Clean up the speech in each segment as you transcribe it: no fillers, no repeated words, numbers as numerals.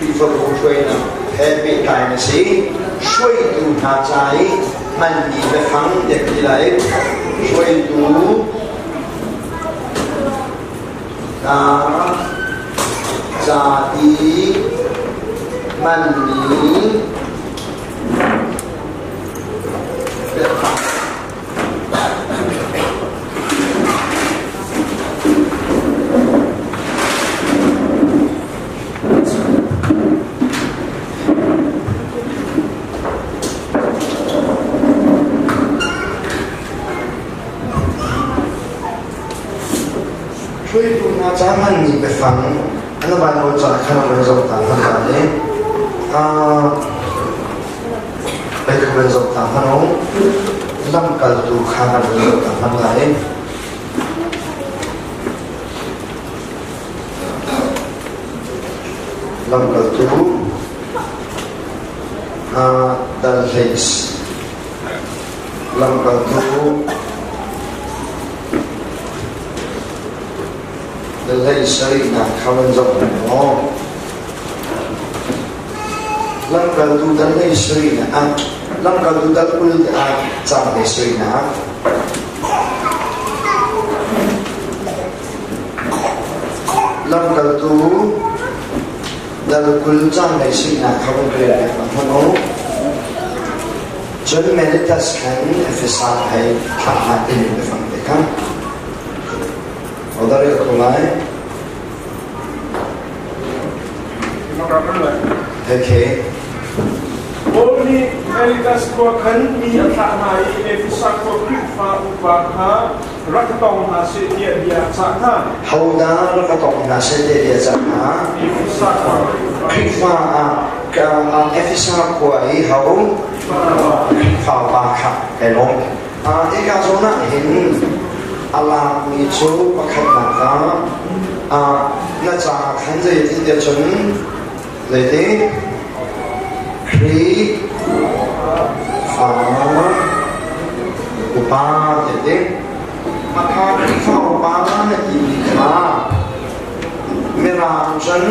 Khrihfabu hruainak he pehtlai na si. Hruaitu hna ca i hmanmi biafang tiah ti lai. Hruaitu hna ca i hmanmi biafang. Hruaitu hna ca hmanmi biafang an Baibal ca kha van zoh ta hna le Bei kha van zoh ta hmanh u. Lamkaltu kha van zoh ta hmanh lai. Lamkaltu dal hlei Lamkaltu dal hlei sarihnak kha van zoh hmanh u. Lamkaltu dal hlei sarihnak Lamkaltu dal 20 ah caang hlei sarihnak Lamkaltu dal 20 caang hlei sarihnak kha vun rel piak hmanh u. Cun Melitas khan Efesa hei thlah hna timi biafang te kha. Odar ko lai. Okay. Paul nih Melitas khua khan mi a thlah hna i Efesa khua Khrihfa upa kha rak ka tong hna seh tiah bia a cah hna. Hodah rak ka tong hna seh tiah bia a cah hna? Efesa khua Khrihfa ah Efesa khua i ho Khrihfa upa kha kai lawm. Hika zawn ah hin a lakmi cu pakhatnak ah na ca khan zeitin cun zeiti Khrih fa upa ti Hakha Khrihfa upa na timi kha Mirang cun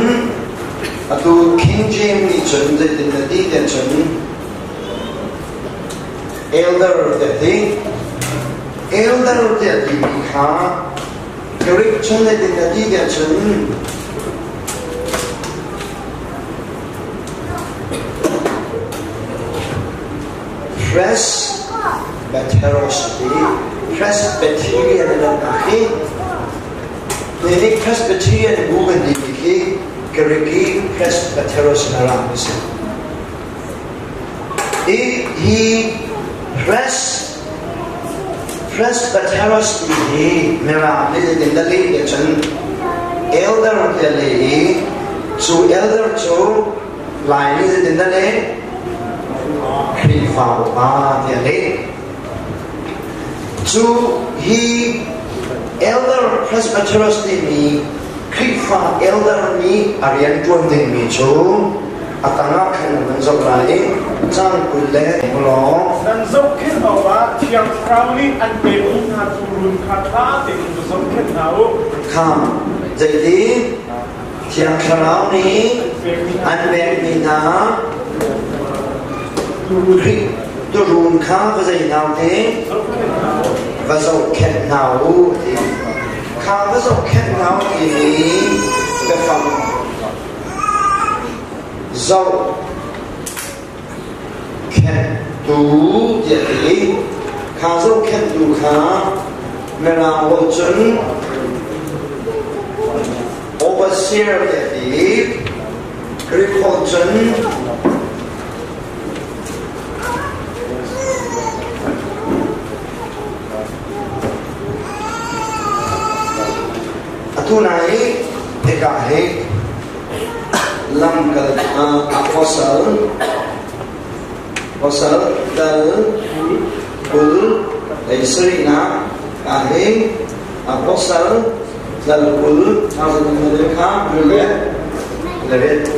atu King James nih cun zeitin na ti tiah cun Elder tiah ti. Elder tiah timi kha Greek cun zeitin na ti tiah cun Presbyteros ti. Presbyterian an nak hi Ni Presbyterian bu kan timi khi Greek i Presbyteros na ram a si. Hi Presbyteros ti hi Mirang nih zeitin dah leh tiah cun elder tiah leh i cu elder cu Lai nih zeitin dah leh? Khrihfa upa tiah leh. Cu hi elder Presbyteros timi Khrihfa elder nih a rian ṭuan dingmi cu a tangah khan nan zoh lai i cang 20 le law Nan zohkhenh awkah Thiang Thlarau nih an pekmi hna tuurun kha ṭha tein va zohkhenh hna u. Kha zeiti Thiang Thlarau nih an pekmi hna Khrih tuurun kha va zei hna u ti va zohkhenh hna u ti. Kha va zohkhenh hna u timi biafang zohkhenhtu tiah ti. Kha zohkhenhtu kha Mirang holh cun overseer tiah ti. Greek holh cun Atu nai hika hi lamkal apostle apostle dal 20 lei sarihnak ah hi apostle dal 20 kha 20 le 11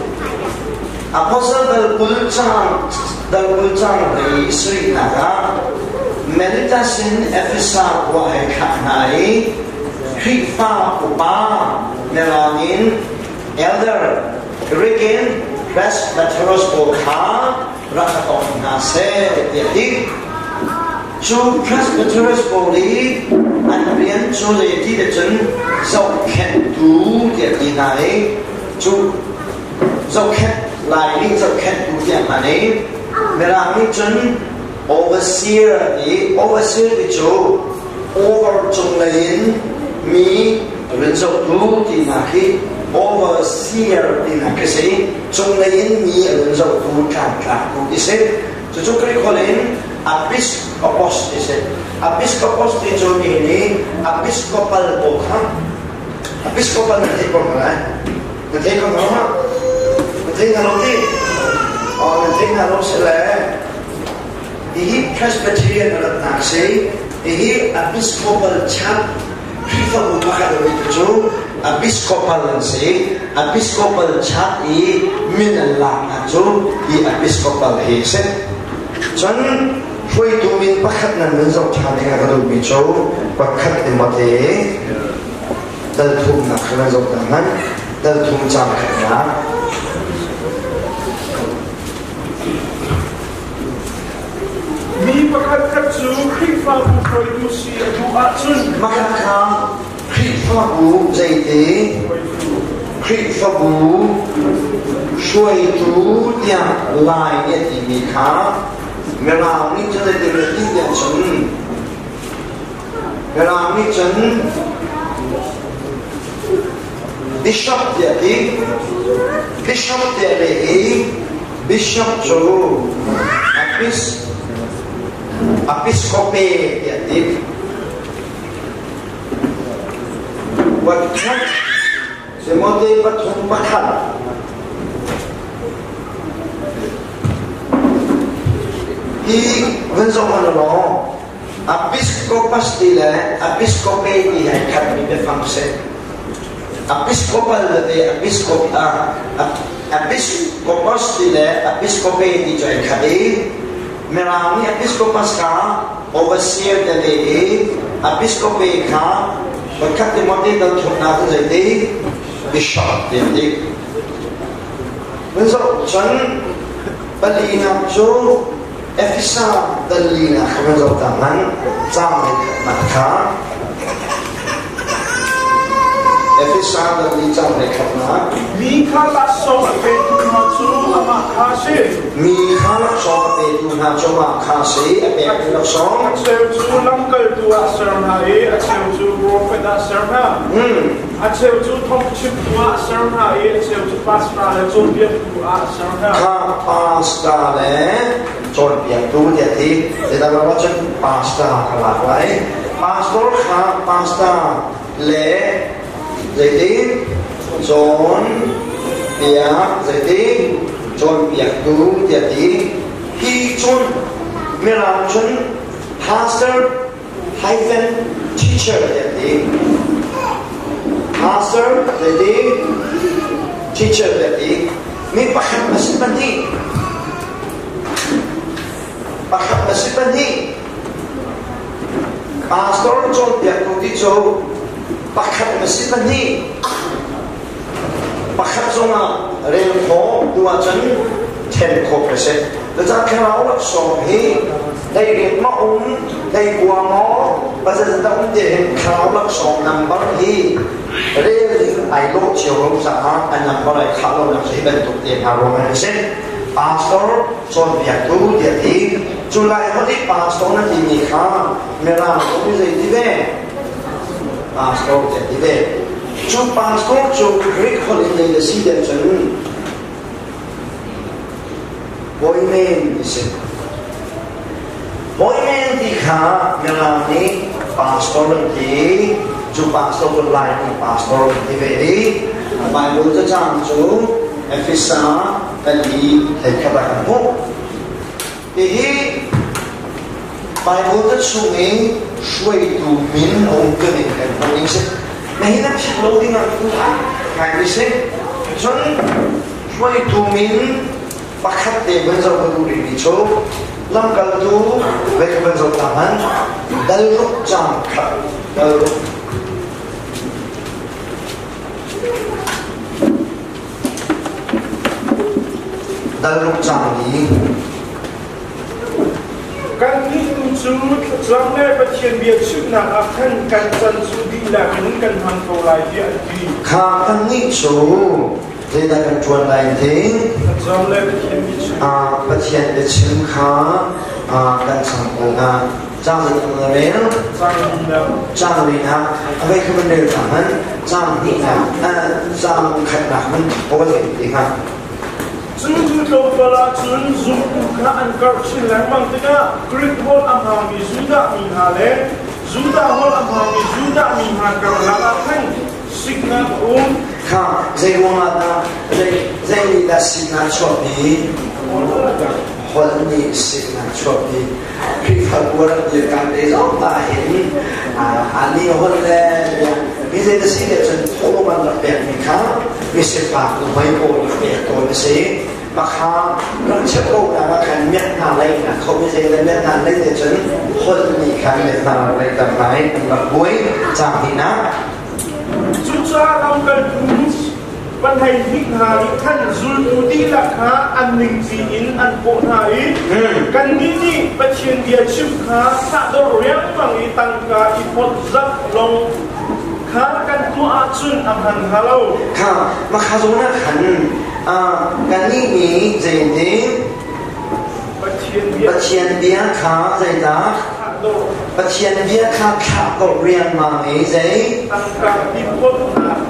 apostle dal 20 cang dal 20 cang lei sarihnak ah Melitas in Efesa khua hei thlah hna i Khrihfa upa Mirang in elder, Greek in Presbyteros pawl kha rak ka tong hna seh tiah a ti. Cu Presbyteros pawl i an rian cu zei ti le cun zohkhenhtu tiah a ti hna i cu zohkhenh lai nih zohkhenhtu tiah hman i Mirang nih cun overseer a ti. Overseer ti cu over cunglei in mi rin zohtu tinak hi overseer tinak khi si. Cunglei in mi a rin zohtu tlangtlaktu ti si. Cucu Greek holh in episkopos ti si. Episkopos ti cu mi nih episcopal pawl kha episcopal na theih ko hna lai. Na thei ko hna Na thei hna lo ti? Oh, na thei hna lo si le hihi Presbyterian a ratnak si. Hihi Episcopal Church Khrihfabu pakhat a mi cu Episcopal an si. Episcopal Church i min an laknak cu hi Episcopal hi a si. Cun hruaitu min pakhat nan min zoh ṭhan ding a ka duhmi cu pakhat Timote dal thumnak kha nan zoh ta hmanh. Dal thum cang khatnak. Mi pakhatkhat cu Khrihfabu hruaitu si a duh ahcun Mah kha Khrihfabu zeiti Khrihfabu hruaitu tiah Lai nih a timi kha Mirang nih cun zeiti na ti tiah cun Mirang nih cun Bishop tiah ti Bishop tiah leh i Bishop cu Epis Episcope tiah ti. Pakhat Timote pathum pakhat hi van zoh hmanh law Episcopus ti le Episcope ti he khatmi biafang si. Episcopal le Episcop Episcopus ti le Episcope ti cu ai khat i Mirang nih Episcopus kha overseer te le i Episcope kha voikhat Timothy dal thumnak cu zeiti bishop ti an ti. Zoh cun palinak cu Efesa dal linak kha kan zoh ta hmanh caang khatnak kha Efesa dal li caang khatnak. Mi kha laksawng a petu hna cu amah kha a si. Mi kha laksawng a petu hna cu amah kha a si. A pekmi laksawng. A cheu cu lamkaltu ah a ser hna i a cheu cu profet ah a ser hna. A cheu cu thawngchimtu ah a ser hna i a cheu cu pastor le cawnpiaktu ah a ser hna. Kha pastor le cawnpiaktu tiah ti. Zeidang lo ahcun pastor ka lak lai. Pastor kha pastor le zeitin cawn piak zeitin cawnpiaktu tiah ti. Hi cun Mirang cun pastor hyphen teacher tiah ti. Pastor zeiti teacher tiah ti. Mi pakhat na si pahnih. Pakhat na si pahnih. Pastor cawnpiaktu ti cu pakhat na si pahnih. Pakhat zongah rel khawh tu ahcun then khawh ka si. Cucaah thlarau laksawng hi hleiriat ma um, hleikua maw, pazat um te hin thlarau laksawng number hi rel ding ai lawh cio lo caah a number ai khah lo nak hi bantuk te hna ruang an si. Pastor cawnpiaktu tiah ti. Cu lai hot i pastor na timi kha Mirang zong nih zei ti ve? Pastor tiah ti ve. Cu pastor cu Greek holh in zei a si tiah cun Poimen ti si. Poimen ti kha Mirang nih pastor an ti. Cu pastor cu Lai nih pastor an ti ve i Bible cacang cu Efesa pali hleikhat ah kan hmuh. Hihi Bible ca chung i hruaitu min a um ning kan hmuh ning si. Na hi na philh lo ding ah tu ngai mi si. Cun hruaitu min pakhat te van zoh ka duh rihmi cu lamkaltu vei ka van zoh ta hmanh dal ruk cang khat dal ruk. Dal ruk cang li. Kannih tu cu thlacam le Pathian bia chimnak ah khan kan can cu dihlak in kan hmang ko lai tiah an ti. Kha kannih cu zeidah kan ṭuan lai ti? Thlacam le Pathian bia chim. Pathian biachim kha kan cham ko hna. Cang zei na rel? Cang linak. Cang linak. A vei kha van rel ta hmanh. Cang hnihnak, cang khatnak hmanh ko zei ti hnga. Cu hnu tlawmpal ah cun zumtu kha an karh chin lengmang tikah Grik holh a hmangmi Judah mi hna le Judah holh a hmangmi Judah mi hna karlak ah khan siknak a um. Kha zei ruangah dah zei nih dah siknak chuahpi? Holh nih siknak chuahpi. Khrihfabu rak dir kan te zong ta hin ani holh le mi zei na si le cun thawhlawm an rak pekmi kha misipa nuhmei pawl rak pek tawn a si. Makha rak chep ko na ma khan miak hna lei na kho mi zei le miak hna lei te cun holh nih khan miak hna lei tam ngai an rak buai cang hi na. Cucaah lamkaltu panhei hna nih khan zultu dihlak kha an ningzi in an kawh hna i kannih nih Pathian bia chim kha sahdorh riangmang i tangka i phawtzamh lawng kha kan tuah ahcun a hman hnga lo. Kha makha zawn ah khan kannih nih zeitin Pathian bia kha zeidah Pathian bia kha thlahdorh riangmang i zei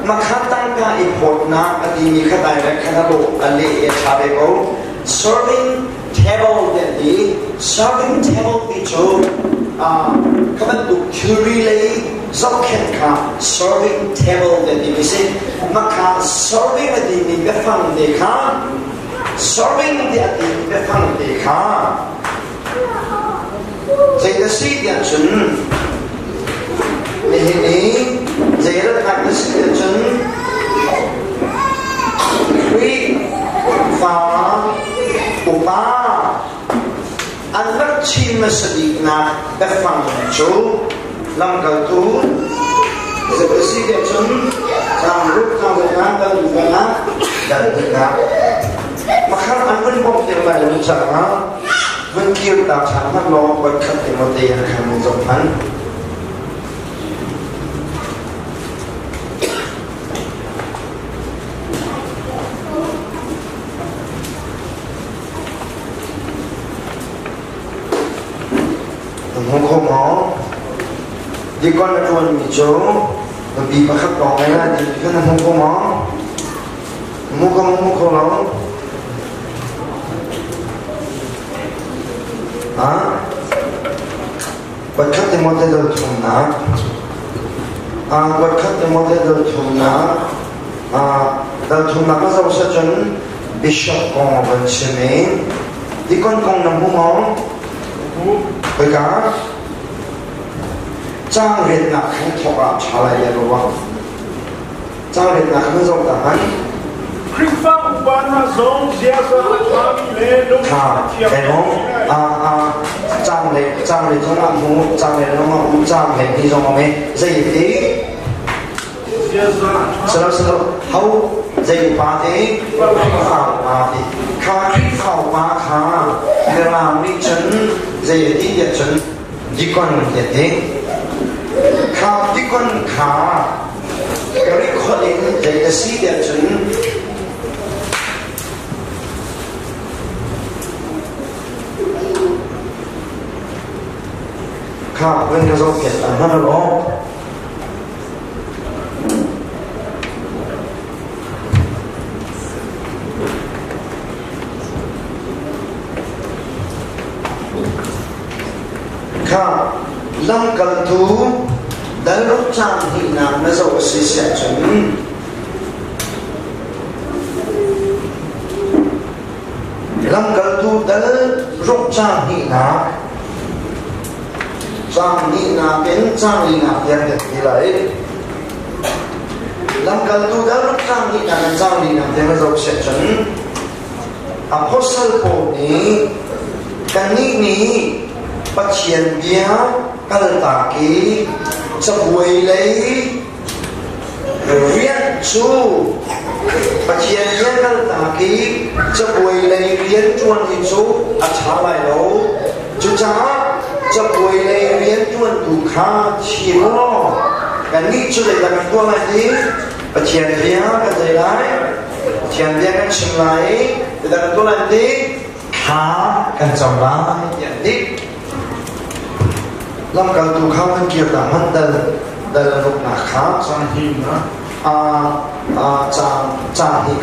makha tangka i phawtnak a timi kha direct khan a lawh a leh i a ṭha ve ko. Serving table ti an ti. Serving table ti cu kha bantuk thilri lei zohkhenh kha serving table ti an timi si. Makha serving a timi biafang te kha serving ti a timi biafang te kha Zei na si tiah cun nihin i zei ratnak na si tiah cun Khrihfa upa an rak chim hmasa biknak biafang cu lamkaltu zei na si tiah cun tlangrup tlangrup kan duhnak dan duhnak Makhat an vun bawmh tir lai lo caah vun kir ta ṭhan hmanh law voikhat Timote an khan mun zong hman. Hmu kho maw? Dikon a ṭuanmi cu nupi pakhat lawng ai la ti kha na hmu kho maw? Mu kho mu kho lo. Ha? Pakhat te mote dal thumnak. Ah, pakhat te mote dal thumnak. Ah, dal thumnak ka zoh sa cun bishop kong van chim i dikon kong na hmu maw? Khoika? Cang riatnak khan thawk ah ṭha lai le ruang. Caanretnak na zoh ta hmanh. Khrihfa upa hna zong ziaza a ṭhami le lungthin a thiam Cang le cang le zong ah mu cang le zong ah um cang le ni zong um zei ti ziaza salo salo ho zei upa te Khrihfa upa te kha Khrihfa upa kha Mirang nih cun zei ti tiah cun dikon tiah ti kha dikon kha Ka rikholh in zei na si tiah cun kha vun ka zohpiak ta hmanh law. Kha lamkaltu dal ruk caan hnihnak na zoh a si siah cun lamkaltu dal ruk caan hnihnak caan hnihnak in caan linak tiang kan ti lai. Lamkaltu dal ruk caan hnihnak in caan linak tiang na zoh siah cun Apostle Paul nih kannih nih Pathian bia kaltak i cabuai lei rian cu Pathian bia kaltak i cabuai lei rianṭuan hi cu a ṭha lai lo. Cucaah cabuai lei rianṭuantu kha thim u law kannih cu zeidah kan tuah lai ti? Pathian bia kan zei lai, Pathian bia kan chim lai i zeidah kan tuah lai ti? Thla kan cam lai tiah an ti. Lamkaltu kha kan kir ta hmanh dal dal ruknak kha caang hnih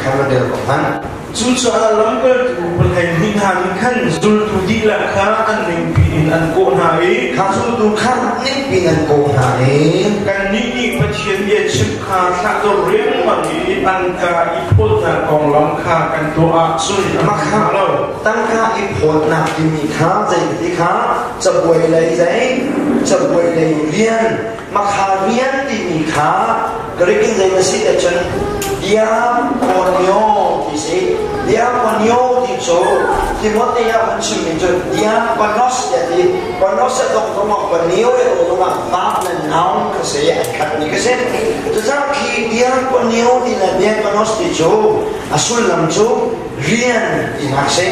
khan va rel ko hmanh. Cucaah lamkaltu pahleihnih hna nih khan zultu dihlak kha an ningpi in an kawh hna i Kha zultu kha ningpi in an kawh hna i kannih nih Pathian bia chim kha thlahdorh riangmang i tangka i phawtnak konglam kha kan tuah ahcun a Mah kha lo. Tangka i phawtnak timi kha zei ti kha cabuai lei zei cabuai lei rian makha rian timi kha Greek in zei na si te cun diakonio ti si. Diakonio ti cu Timote ah hun chimmi cu diakonos tiah ti. Konos a dong zong ah konio a dong zong ah verb le noun kha si, an khat mi kha si. Cucaah khi diakonio ti le diakonos ti cu a sullam cu rian tinak si,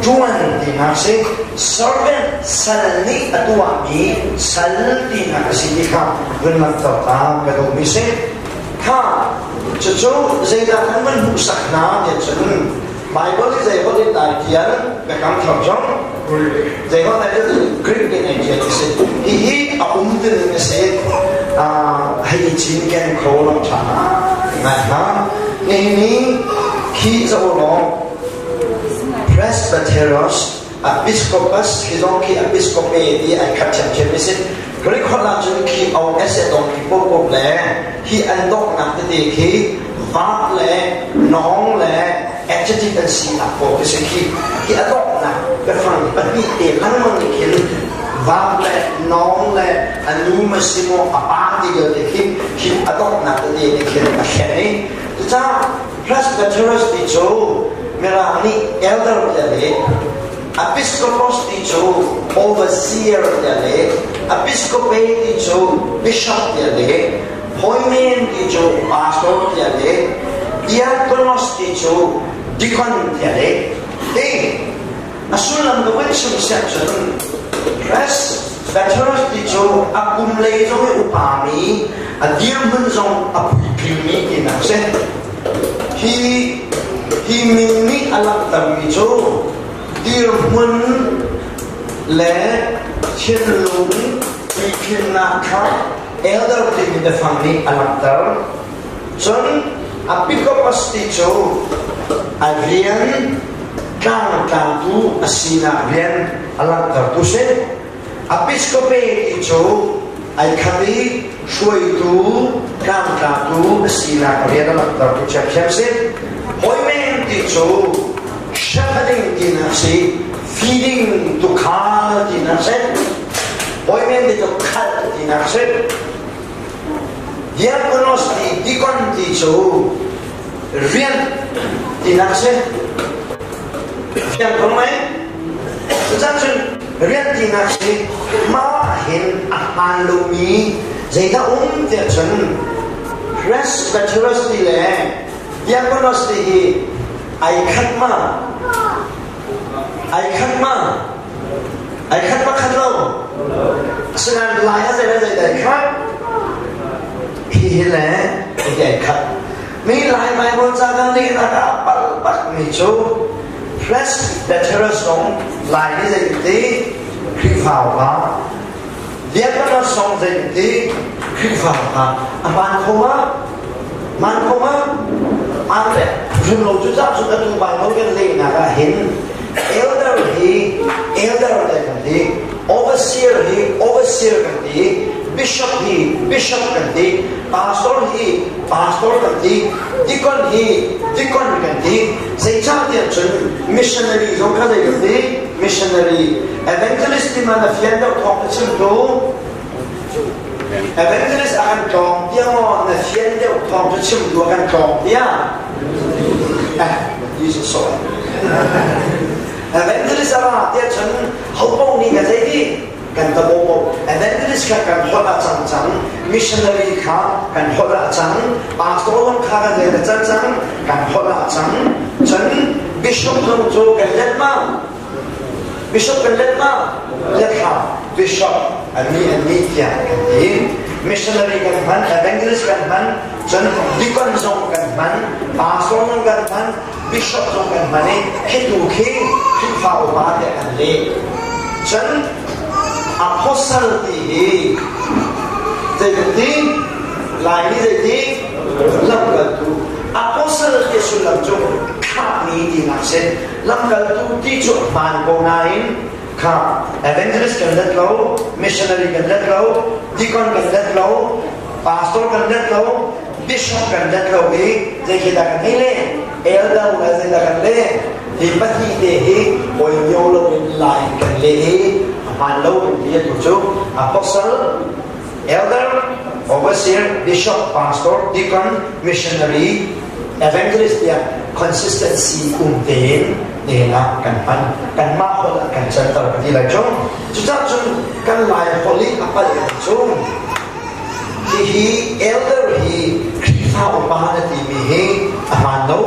ṭuan tinak si, servant sal nih a tuahmi sal tinak a si ti kha vun langhter ta ka duhmi si. Kha cucu zeidah kan van hmuhsak hna tiah cun Bible i zei holh in dai tial biakam thar zong zei holh dai Greek in ai tial ti si. Hihi a um tin a si. Hei chin ken kho lo ṭha ngai hna. Nihin ni khi zo lawng Presbyteros Episcopus hi zong khi Episcope ti ai khat ṭhiamṭhiam mi si. Greek holh ah cun khi OS a dong khi pop le hi an donghnak tete khi verb le noun le adjective an sinak pawl khi si khi hi a donghnak biafang pahnih te lengmang nih khin verb le noun le a nu ma si maw a pa ti vialte khi hi a donghnak tete nih khin a thlen i cucaah Presbyteros ti cu Mirang nih elder tiah leh, Episcopos ti cu overseer tiah leh, Episcope ti cu bishop tiah leh, Poimen ti cu pastor tiah leh, Diakonos ti cu deacon tiah leh. Hi a sullam ka vun chim siah cun Presbyteros ti cu a kum lei zong i upami, a dirhmun zong a puitlingmi tinak a si. Hi hi min nih a langhtermi cu dirhmun le thinlung puitlinnak kha elder timi biafang nih a langhter. Cun Episkopos ti cu a rian tlangtlangtu a sinak rian a langhtertu si. Episkope ti cu ai khat i hruaitu tlangtlatu a sinak rian a langhtertu ṭhiamṭhiam si. Hawimen ti cu shepherding tinak si, feeding tuukhal tinak si. Hawimen ti cu khalh tinak si. Diakonos ti deacon ti cu rian tinak si. Fiang ko mei? Cucang cun rian tinak si mah hin a hmaan lomi zeidah um tiah cun Presbyteros ti le Diakonos ti hi ai khat ma? Ai khat ma? Ai khat ma khat lo? Asinain lai a zei le zei dai khat? Hi hi le hi ai khat. Mi Lai Bible ca kan lehnak ah palh bak mi cu Presbyteros zong Lai nih zei ti Khrihfa upa Diakonos zong zei ti Khrihfa upa a hmaan kho ma? Hmaan kho ma? Hmaan le rim lo cu cah cu atu Bible kan lehnak ah hin elder hi elder le kan ti, overseer hi overseer kan ti, bishop hi bishop kan ti, pastor hi pastor kan ti, deacon hi deacon kan ti. Zeicahtiah cun missionary zong kha zei kan ti? Missionary. Evangelist ti man a fian deuh thawng na chimtu. Evangelist a kan tlawng tiang maw na fian deuh thawng cu chimtu a kan tlawng tiah? Eh, Jesus so. Evangelist a ra tiah cun ho paoh nih ka zei ti? Kan ta bo evangelist kha kan holh ah cang cang, missionary kha kan holh ah cang, pastor zong kha kan zei cang cang kan holh ah cang. Cun bishop zong cu kan let ma? Bishop kan let ma? Let hlah. Bishop an ni tiah kan ti. Missionary kan hman, evangelist kan hman, cun deacon zong kan hman, pastor zong kan hman, bishop zong kan hman i khi tu khi Khrihfa upa tiah kan leh. Cun apostle ti hi zei kan ti? Lai nih zei ti? Lamkaltu. Apostle ti sullam cu thlahmi tinak si. Lamkaltu ti cu a hmaan ko nain kha evangelist kan let lo, missionary kan let lo, deacon kan let lo, pastor kan let lo, bishop kan let lo i zei khi dah kan hei le elder le zei dah kan le hi pahnih te hi oi nio lo in lai kan le i a hmaan lo in bia tu cu apostle, elder, overseer, bishop, pastor, deacon, missionary, evangelist tiah consistency um tein nihin ah kan hman, kanmah holh ah kan canter ka ti lai cu. Cucaah cun kan Lai holh i a palh cu hihi elder hi Khrihfa upa na timi hi a hmaan lo.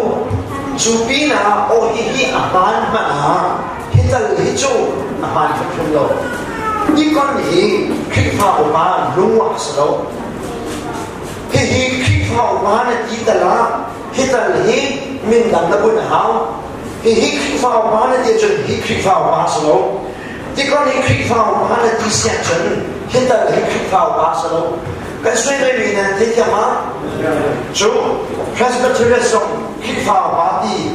Cu pinah aw hihi a hmaan hmanh ah hi tal hi cu a hmaan hrimhrim lo. Deacon hi Khrihfa upa lung ah a si lo. Hihi Khrihfa upa na ti tal ah hi tal hi min dang na bunh a hau. Hihi Khrihfa upa na ti ahcun hi Khrihfa upa a si lo. Tikon hi Khrihfa upa na ti si ahcun hi tal hi Khrihfa upa a si lo. Kan suai mi nan theithiam ma? Cu Presbyterian zong Khrihfa upa ti,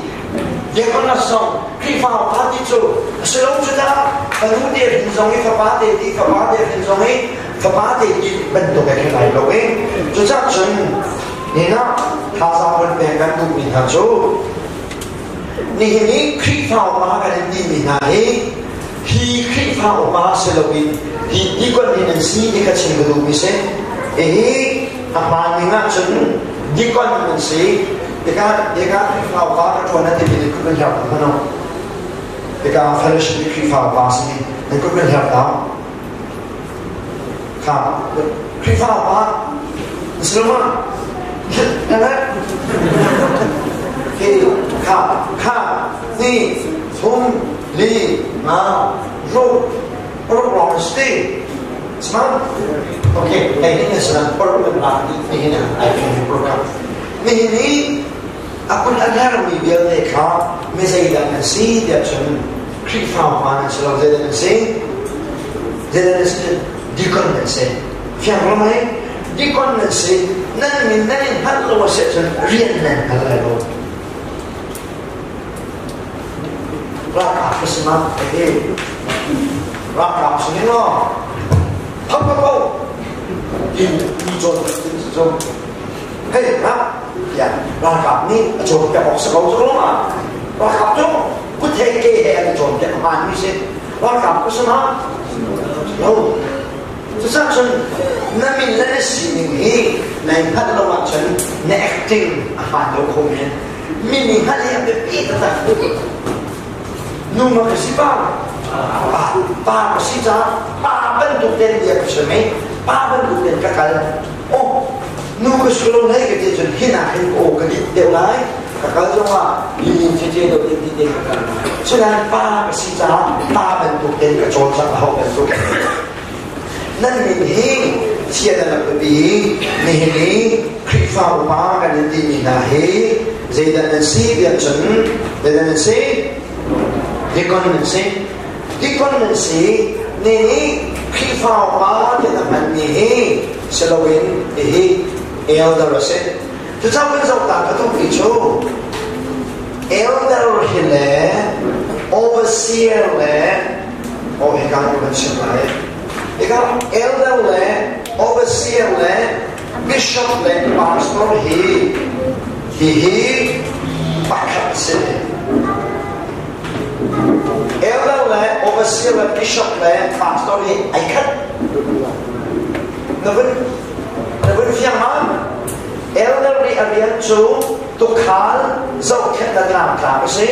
Diakonos zong Khrihfa upa ti cu a si lo cu dah. Fanu te hrin zong i fapa te ti, fapa te hrin zong i fapa te ti bantuk he khin lai lo i. Cucaah cun nihin ah thazaang vun pek kan duhmi hna cu nihin i Khrihfa upa kan in timi hna hi hi Khrihfa upa si loin hi deacon hi nan si ti kha chim ka duhmi si. Hihi a hmaan ning ahcun deacon nan si. Tikah tikah Khrihfa upa ka ṭuan na timi nih kut nan herh hmano. Tikah fellowship i Khrihfa upa si nan kut nan herh ta. Kha Khrihfa upa Musulman hi kha kha ni thum li nga ruk ruk rong sti Smart? Okay, kay ni na sila paruk na ba ni ni na ai kan program. Ni ni akun anher mi vialte kha mi zeidah nan si tiah cun Khrihfa upa nan si lo, zeidah nan si? Zeidah nan si? Deacon nan si. Fiang lo mei? Deacon nan si. Nan min nan in hngalh lo a si ahcun rian nan hngal lai lo. Ralkap ka si ma? Ehe. Ralkap si ning law. Phau phau phau. Ti ti cawn ti cawn. Hei, ra. Tiah ralkap nih a cawnpiak awk si ko cu lo ma? Ralkap cu kut he ke he an i cawnpiak a hmaanmi si. Ralkap ku si ma? Lo. Cucaah cun na min le na sining hi nai hngalh lo ahcun na acting a hmaan lo kho men. Mi nih hngalh hi a biapi taktak. Nu ma ka si pa? Pa, pa ka si caah pa bantuk ten bia ka chim i pa bantuk ten ka kal. Oh, nu ka si lo lai ka ti cun hi nak hin aw ka dit deuh lai. Ka kal zongah lilin cece deuh tin ti te ka kal. Cunain pa ka si caah pa bantuk ten ka cawlcangh a hau bantuk. Nan min hi thian a rak biapi. Nihin i Khrihfa upa kan in timi hna hi zeidah nan si tiah cun zeidah nan si? Deacon nan si. Deacon nan si. Nihin i Khrihfa upa ti na hmanmi hi si loin hihi elder a si. Cucaah kan zoh ta ka duhmi cu elder hi le overseer le oh hika hi kan chim lai. Hika elder le overseer le bishop le pastor hi hihi pakhat si. Elder le overseer le bishop le pastor hi ai khat. Na vun na vun fiang ma? Elder nih a rian cu tukhal zohkhenh le tlangtlak a si.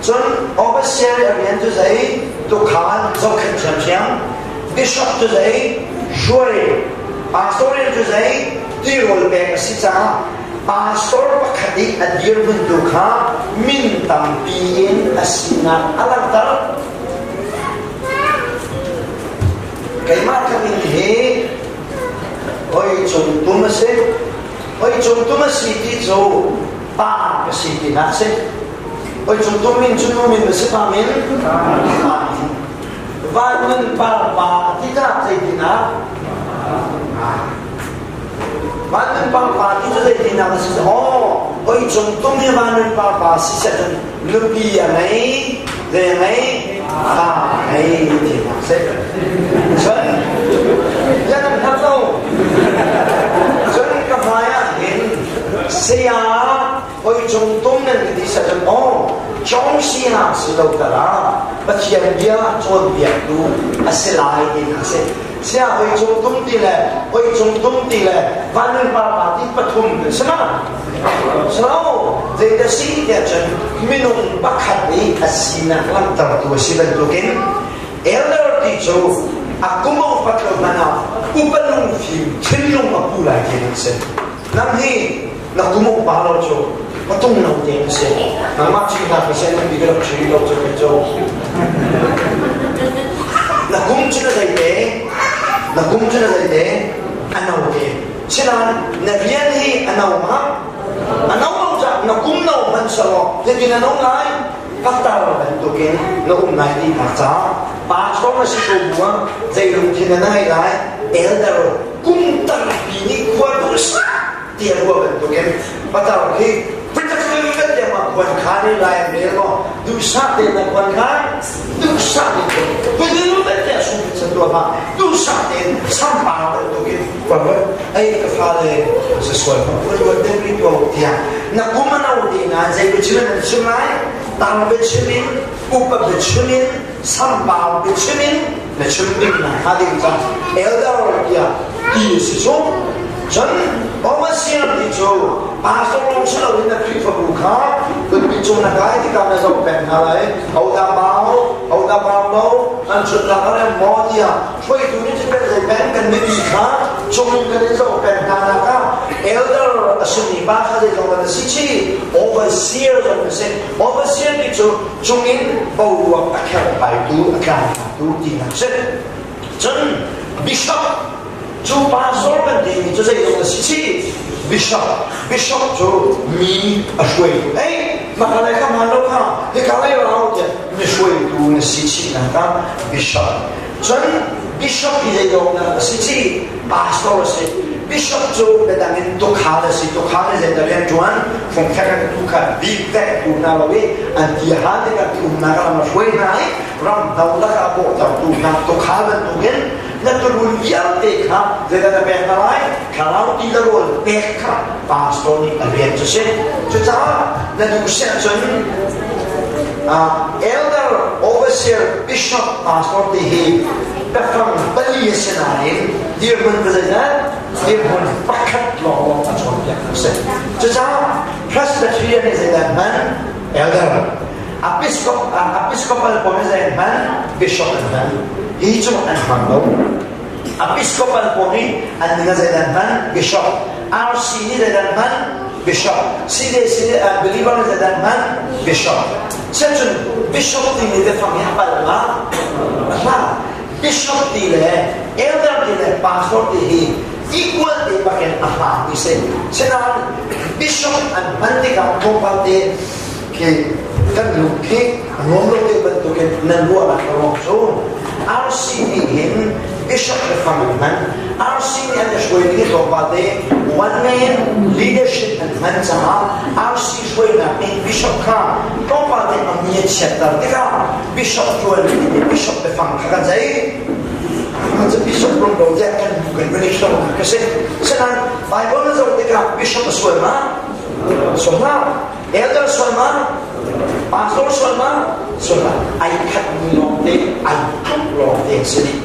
Cun overseer a rian cu zei? Tukhan zohkhenh thiamthiam. Bishop cu zei? Hruai. Pastor rian cu zei? Tirawl pek a si caah pastor pakhat i a dirhmun tu kha min tampi in a sinak a langhter. Keimah ka min hi hoi cung tum a si. Hoi cung tum a si ti cu pa ka si tinak a si. Hoi cung tum min cu nu min a si, pa min? Pa min. Van nun par pa tikah zeitinah? Van nun par pa ti cu zeitinah a si? Oh, hoi cung tum hi van nun par pa si seh cun nupi a ngei, zei a ngei? Fa a ngei tinak a si. Cun, yan an hngal lo. Cun ka hmai ah hin saya hoi cung tum nan ka ti seh cun aw cong sinak si lo tara Pathian bia cawnpiaktu a si lai ti a si. Sia hoi cung tum ti le hoi cung tum ti le vanlun pa pa ti pathum si ma? So zeidah si tiah cun minung pakhat nih a sinak langhtertu a si bantukin elder ti cu a kum a upat lo hmanh ah upa lungfim thinlung a pu lai ti an si. Nang hi na kum a upa lo cu patung lo te na si. Nangmah chim hna ka sen bi ka rak chim lo cu kai cu. Na kum cu na zei te? Na kum cu na zei te? A no te. Sinain na rian hi a no ma? A no lo cah na kum no hmanh selaw zeitin na no lai? Paktar bantukin na um lai ti hna caah pastor na si ko bu ah zei lungthin na ngei lai? Elder kum tampi nih khua duh ti a ruah bantukin patar khi khuan khan in lai an rel maw duhsah tein na khuan khan duhsah tein pudil te sum san tua ma duhsah tein sampar bantukin khuan ei ka fale se sual ma khuan ruat deuh ri ko tiah na kum ano ti na zei biachim an chim lai tang biachim in upa biachim in sampar biachim in na chim ding na ha ding cang elder tiah ti si chung. Cun overseer ti cu pastor lawng si loin na Khrihfabu kha kutpi cung na kai tikah na zoh peng hna lai. Hodah bau, hodah bau lo, an chunnak a rem maw tiah hruaitu nih cu kan zei peng kan mipi kha cung in kan in zoh peng hna nak ah elder a simi pa kha zeizong an si chi overseer zong a si. Overseer ti cu cung in boruak a kherhbaitu a tlangtlatu tinak si. Cun bishop cu pastor kan timi cu zeizong a si chi bishop bishop cu mi a hruaitu ei maka lai kha man lo kha hika lai rau tiah mi hruaitu na si chi nak ah bishop. Cun bishop hi zeizong na a si chi pastor a si. Bishop cu biadang in tukhal a si. Tukhal ni zeidah rian ṭuan fungfek an tu kha bik vek tu hna lo i an ti ha tikah ti umnak ram a hruai hna i ram do lakah bawhtertu hna tukhal bantukin na turun vialte kha zeidah na pek hna lai? Thlarau ti le rawl pek kha pastor nih a rian cu si. Cucaah na duh siah cun elder, overseer, bishop, pastor ti hi biafang pali a si nain dirhmun va zeizat dirhmun pakhat lawng a cawnpiak a si. Cucaah Presbyterian nih zeidah hman? Elder. Episcopal pawl nih zei an hman? Bishop an hman. Hi cu an hmang lo. Episcopal pawl nih an min ah zeidah an hman? Bishop. RC nih zeidah an hman? Bishop. CDC nih believer nih zeidah an hman? Bishop. Cun bishop timi biafang hi a palh ma? A hlah. Bishop ti le elder ti le pastor ti hi equal te bakin a hla ti si. Sinain bishop an hman tikah tlawmpal te khi kan lung khi a nuam lo te bantukin nan ruahnak a ruang cu RC nih hin bishop biafang an hman. RC nih an i hruai tlawmpal te one man leadership an hman caah RC hruainak nih bishop kha tlawmpal te a mi a chiatter tikah bishop tuan nih bishop biafang kha kan zei cu bishop rum lo tiah kan bu kan van i hlo ka si. Sinain Bible na zoh tikah bishop a sual ma? Sual ma? Elder sual ma? Pastor sual ma? Sual ma? Ai khat mi lawng te, ai tluk lawng te si dih.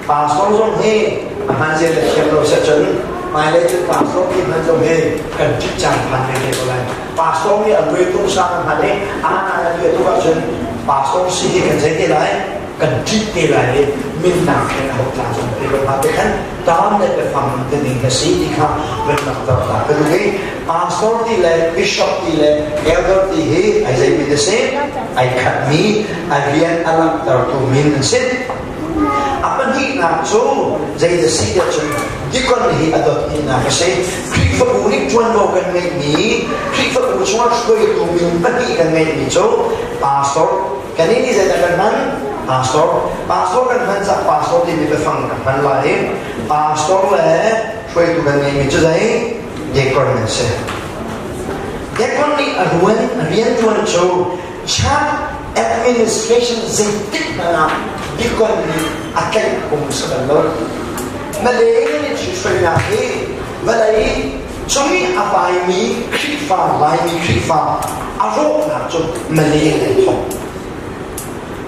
Pastor zong hi a hman zia le thiam lo seh cun Hmailei cun pastor ti hmanh zong hi kan ṭih caan phan ve te ko lai. Pastor nih a lui tung sang an hman i ana na tuah tuk ahcun pastor si hi kan zei te lai? Kan ṭih te lai i minnak khen a hau tla zong te ko hna te khan tam le biafang te ning ka si ti kha van langhter ta ka duh i pastor ti le bishop ti le elder ti hi ai zei min a si? Ai khatmi a rian a langhtertu min an si. A pahnihnak cu zei da si tiah cun dikon hi a dot hnihnak a si. Khrihfabu nih ṭuanvo kan ngeihmi, Khrihfabu chungah hruaitu min pahnih kan ngeihmi cu pastor, kannih nih zeidah kan hman? Pastor. Pastor kan hman cak pastor timi biafang kan hman lai i pastor le hruaitu kan ngeihmi cu zei? Deacon an si. Deacon nih a ruan, a rianṭuan cu Church administration zeitik hmanh ah deacon nih a tlaih phung si bal lo. Malay nih ṭhithruainak hi vawlei cung i a vaimi Khrihfa, Laimi Khrihfa a rawhnak cu Malay in ai thawk.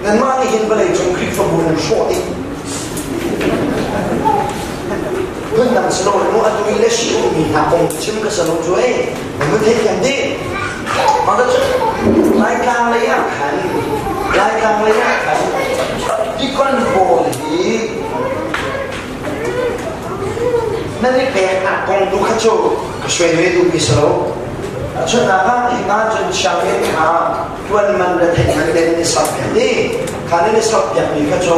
Nanmah nih hin vawlei cung Khrihfabu nan hrawh dih. Phundang si lo mu atu i le si ummi hna kong chim ka si lo cu ei. Nan mun theithiam dih. Mah cu Laitlang lei ah khan Laitlang lei ah khan deacon pawl hi nan i peknak kong tu kha cu ka suai ve duhmi si lo. Chunnak ah hika cun sianginn kha tuan man le theih man te nan i sak piak i kha nan i sak piakmi kha cu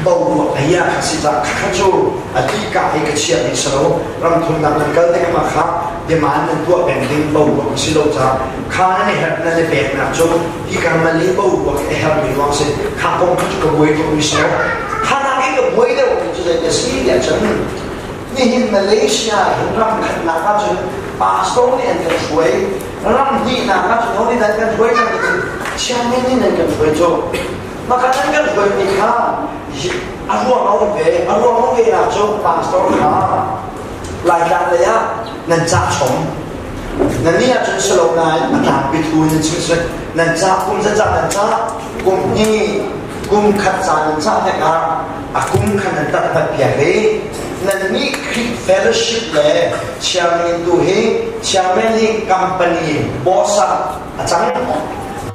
boruak lei ah kha si cah kha cu a ti ka hi ka chiah mi si lo. Ramthumnak nan kal tik ah kha demand nan tuah peng ding boruak a si lo caah kha nan i herh nan i peknak cu hi ka mali boruak a herhmi ruang si kha kong kha cu ka buai tuk mi si lo. Kha nakin ka buai deuh mi cu zei a si tiah cun nihin Malaysia hin ram khatnak ahcun pastor nih an kan hruai, ram hnihnak ahcun ho nih dah an kan hruai cang ti cun chairman nih nan kan hruai cu. Maka nan kan hruai mi kha a ruang a um ve, a ruang a um ve nak cu pastor kha Laitlang lei ah nan cah chom. Nan nih ahcun si lo nain a tlangpi thu in nan chim si. Nan cah kum zatzah nan cah, kum hnih, kum khat ca nan cah tikah a kum kha nan tatpat piak i nan nih Khrih fellowship le chairman tu hi chairman hi company boss ah a cang.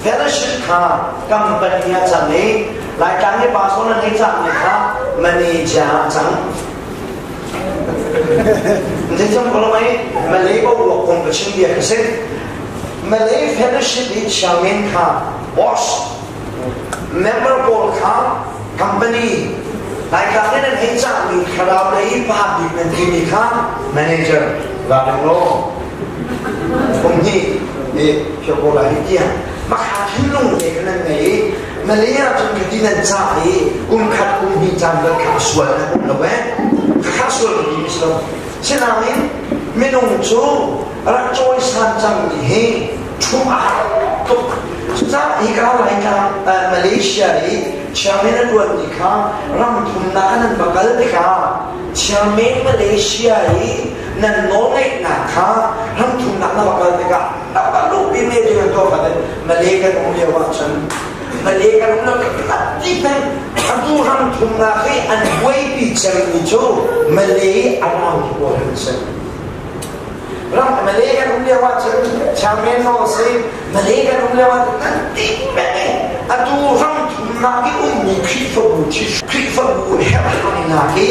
Fellowship kha company a cang i Laitlang i pastor nan hei cahmi kha manager ah a cang. Zeican ko mai Malay boruak kong ka chim bia ka si. Malay Fellowship i chairman kha boss, member pawl kha company, Laitlang in an hei cahmi thlarau lei pa bik nan timi kha manager ralring law kum hnih nih phio ko lai hi tiah makha thinlung te kha nan ngei i Malay ahcun khati nan cah i kum khat kum hnih caan bal kha a sual nan um lo eh. Khakha sual ka ti si lo. Sinain minung cu rak cawisan cangmi hi ṭhum a har tuk. Cucaah hi ka Laitlang Malaysia i chairman a ṭuanmi kha ram thumnak ah nan va kal tikah chairman Malaysia i nan nawlngeihnak kha ram thumnak na va kal tikah na va luhpi me cu nan tuah fatin Malay kan um lio ahcun Malay kan um lo ti peng atu ram thumnak hi an buaipi cemmi cu Malay a rau pawl an si. Ram Malay kan um lio ahcun chairman nawl si Malay kan um lio ahcun nan ti peng atu ram thumnak i ummi Khrihfabu Khrihfabu herhhangnak hi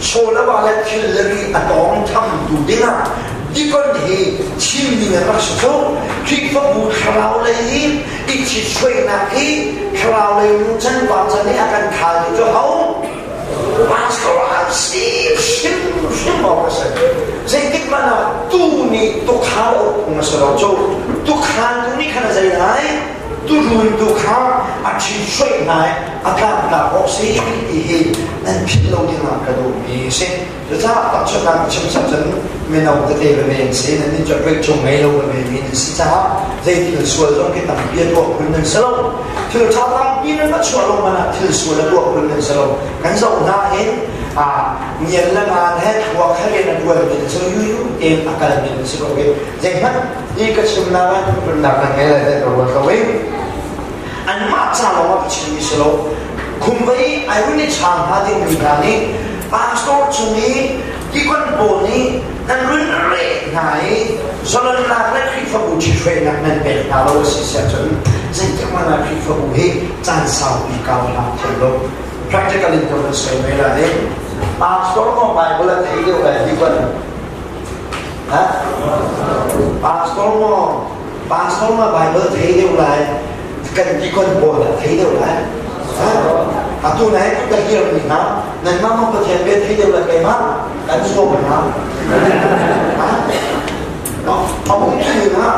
chawlava le thil le ri a tawng thamtu dingah Deacon hi Chin mi an rak si cu. Khrihfabu thlarau lei i i ṭhithruainak hi thlarau lei nu can pa can i a kan khal tu cu ho? Pastor an si hrimhrim awk a si. Zeitik hmanh ah tu nih tukhal a uk phung a si lo cu. Tukhal tu nih khan a zei lai? Turun tu kha a ṭhithruai hna i a tlaktlak awk si ti hi nan philh lo dingah ka duhmi a si. Cucaah tahchunhnak ka chim cang cun mino tete veve an si, nan nih cu break chung ngei lo veve mi nan si caah zei thil sual zong khi tampi a tuah phun nan si lo. Thil ṭha tampi nan va chuah lo hmanh ah thil sual a tuah phun nan si lo. Kan zoh hna hin ngian le ngan he thluak he rian a ṭuan mi nan si lo, yu tein a kal mi nan si ko i zeihmanh hi ka chimnak ah phunnak nan ngei lai ka ruat lo i anmah ca lawng ah ka chimmi si lo. Khumvei ai hun i chang hnga dingmi hna nih pastor chung i deacon pawl nih Nan run reh hna i zalonnak le Khrihfabu ṭhithruainak nan pek hna lo a si siah cun zeitik hmanh ah Khrihfabu hi caan saupi kau hlang thei lo. Practical in ka van sawi mai la ding. Pastor maw Bible a thei deuh lai ti kan Ha? Pastor maw Pastor ma Bible thei deuh lai kan ti kon pawl a thei deuh lai. Ha? Atu nai ku ka hiar mi hna nanmah maw Pathian bia thei deuh lai keimah kan zuam hna. Ha? A um ti hna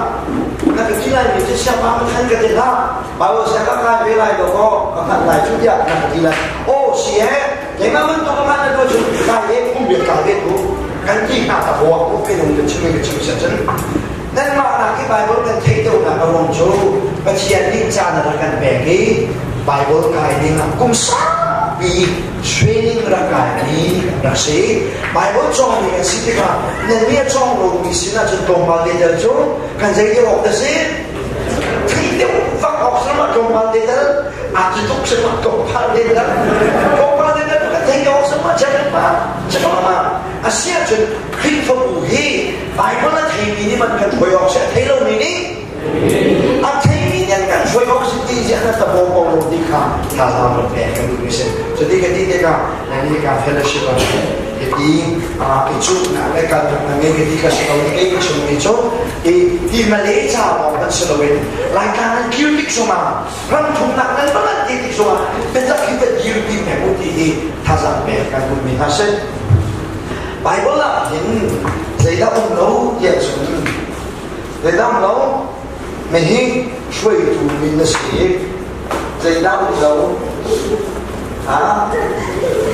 na ka ti lai mi cu siapa Pathian ka ti hlah. Bible sia ka kai ve lai do ko ka hngalh lai cu tiah na ka ti lai. Oh si he keimah bantuk a hman na tuah cun kai ve kum biak kai ve tu kan ti hna ta huak ku minung kan chim ka chim sia cun nanmah nak hi Bible kan theih deuhnak a ruang cu Pathian nih caan a rak kan pek i Bible kai ding ah kum saupi training rak kai mi rak si. Bible cawng mi kan si tikah nan mi a cawng lomi sin ah cun tlawmpal te tel cu kan zei deuh awk da si theih deuh vak awk sama tlawmpal te tel a ti tuk sama tlawmpal te tel tlawmpal te tel kan theih deuh awk sama check pa check ma a si ahcun Khrihfabu hi Bible a theimi nih man kan hruai awk si a thei lomi nih a theimi nih an kan hruai awk si ti si an ta bawm ko lo ti kha thazaang rak pek kan duhmi si. Cuti ka ti tikah nani ka fellowship ah hiti i cuhnak le kalnak na ngei ka ti ka si lo i kei ka chimmi cu i ti Malay ca lawng kan si loin Laitlang an kir tik zongah ram thumnak nan va ti tik zongah biatak hi kan dirpi peng u ti hi thazaang pek kan duhmi hna si. Bible ah hin zeidah um lo tiah cun zeidah um lo mihi hruaitu mi na si zeidah um lo ha.